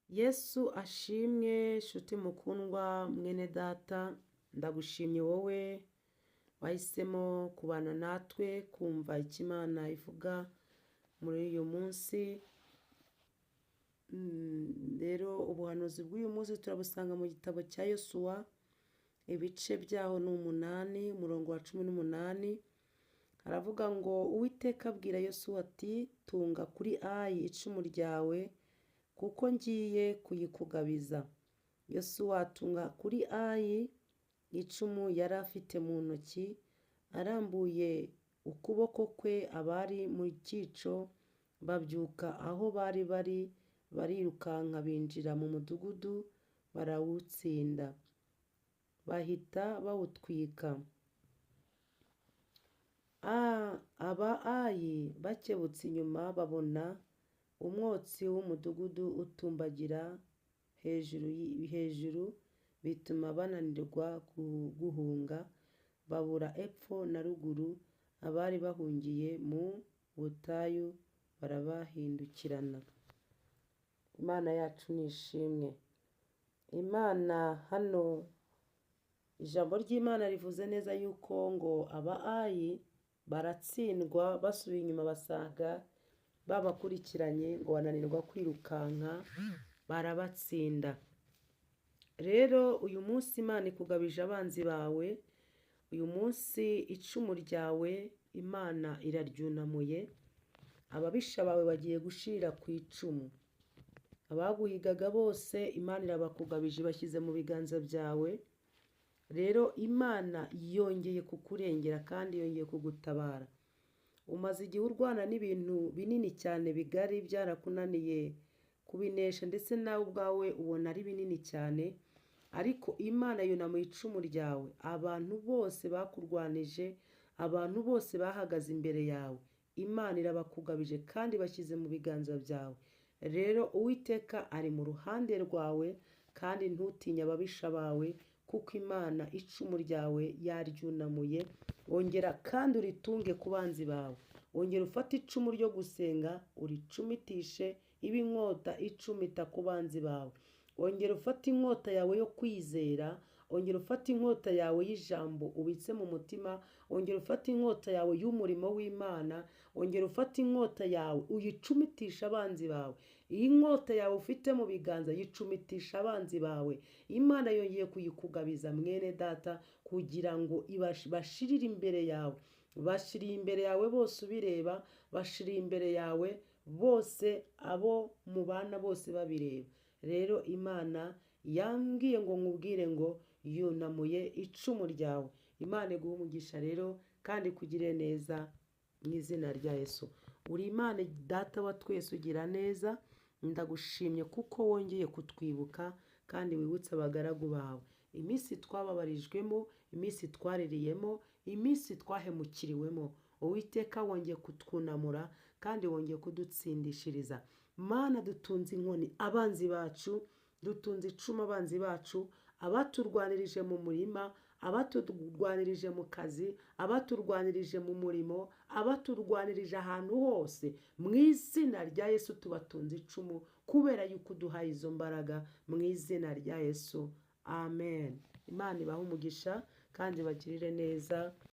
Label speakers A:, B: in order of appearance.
A: Yesu ashimwe shuti mukundwa mwene data, ndagushimye wowe wahisemo kubana natwe kumva icyo Imana ivuga muri uyu munsi. Rero ubuhanuzi bw'uyu munsi turabusanga mu gitabo cya Yosuwa, ibice byaho ni 8, umurongo wa 18. Haravuga ngo Uwiteka abwira Yosuwa ati tunga kuri Ayi icumu ryawe kuko ngiye kuyikugabiza. Yosuwa atunga kuri Ayi icumu yari afite mu ntoki, arambuye ukuboko kwe abari mu cyico babyuka aho bari bari barirukanka binjira mu mudugudu barawutsinda, bahita bawutwika. Aba Ayi bakebutse inyuma babona umwotsi w'umudugudu utumbagira hejuru bituma bananirwa guhunga, babura epfo na ruguru, abari bahungiye mu butayu barabahindukirana. Imana yacu ni ishimwe. Imana hano ijambo ry'Imana rivuze neza yuko ngo aba Ayi baratsindwa, basubiye inyuma basanga babakurikiranye ngo bananirwa kwirukanka barabatsinda. Rero uyu munsi Imana ikugabije abanzi bawe, uyu munsi icumu ryawe Imana iraryunamuye, ababisha bawe bagiye gushirira ku icumu. Abaguhigaga bose Imana irabakugabije ibashyize mu biganza byawe. Rero Imana yongeye kukurengera kandi yongeye kugutabara. Umaze igihe urwana n'ibintu binini cyane bigari byarakunaniye kubinesha, ndetse nawe ubwawe ubona ari binini cyane, ariko Imana yunamuye icumu ryawe. Abantu bose bakurwanije, abantu bose bahagaze imbere yawe, Imana irabakugabije kandi bashyize mu biganza byawe. Rero Uwiteka ari mu ruhande rwawe kandi ntutinye ababisha bawe, kuko Imana icumu ryawe yaryunamuye. Wongera kandi uritunge ku banzi bawe, wongera ufate icumu ryo gusenga uricumitishe ibe inkota icumita ku banzi bawe, wongera ufate inkota yawe yo kwizera, wongera ufate inkota yawe y'ijambo ubitse mu mutima, wongera ufate inkota yawe y'umurimo w'Imana, wongera ufate inkota yawe uyicumitishe abanzi bawe. Iyi nkota yawe ufite mu biganza yicumitisha abanzi bawe. Imana yongeye kuyikugabiza mwene data, kugira ngo bashirire imbere yawe, bashiriye imbere yawe bose ubireba, bashiriye imbere yawe bose abo mubana bose babireba. Rero Imana yambwiye ngo nkubwire ngo yunamuye icumu ryawe. Imana iguhe umugisha rero kandi ikugirire neza mu izina rya Yesu. Uri Imana data wa twese ugira neza, ndagushimye kuko wongeye kutwibuka kandi wibutse abagaragu bawe. Iminsi twababarijwemo, iminsi twaririyemo, iminsi twahemukiriwemo, Uwiteka wongeye kutwunamura kandi wongeye kudutsindishiriza. Mana, dutunze inkoni abanzi bacu, dutunze icumu abanzi bacu, abaturwanirije mu murima, abaturwanirije mu kazi, abaturwanirije mu murimo, abaturwanirije ahantu hose, mu izina rya Yesu tubatunze icumu, kubera yuko uduhaye izo mbaraga, mu izina rya Yesu, amen. Imana ibahe umugisha kandi ibagirire neza.